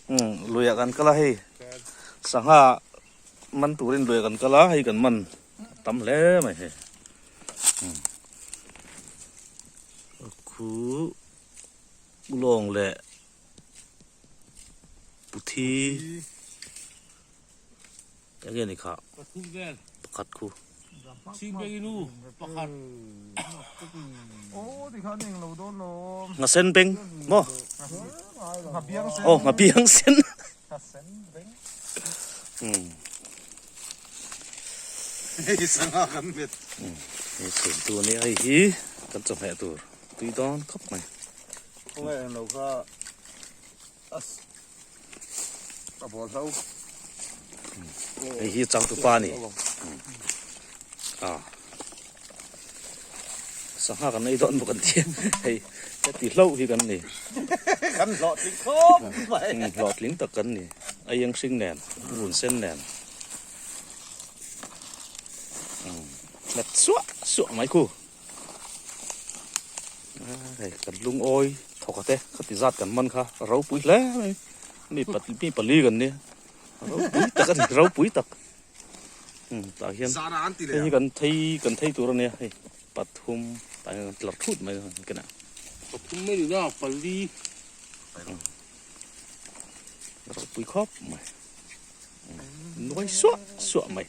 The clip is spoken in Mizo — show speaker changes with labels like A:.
A: Umm luiah kan kal a hei sangha man turin luiah kan kal a hei kan man tam hle mai hei umm khu lawng leh puthi Eng nge ni kha? Pakhat khu. Nghasen beng maw? Aw nghabiang sen.
B: Hei sangha kan met.
A: Hei chhun tu ania hei hi kan chawhmeh tur tui dawn khawp mai.
B: Khawngaih eng lo kha. A ball hlo.
A: Hei hi changtu pa ni. Ah. Sangha kan ei dawn bawk an ti. Hei heti hlo hi kan ni.
B: Kan hlawhtling khawp mai.
A: Hlawhtling tak kan ni. A eng hring nen, run sen nen. Nghet suah suah mai khu. Hei kan lungawi thawk te khati zat kan man kha ropui hle mai mi mi pali kan nia ropui tak a ni ropui tak um tah hian hei hi kan thei kan thei tur a nia hei pathum tah hian kan tlar thut mai a kena
C: pathum mai ni na pali
A: ropui khawp mai nuai suah suah mai.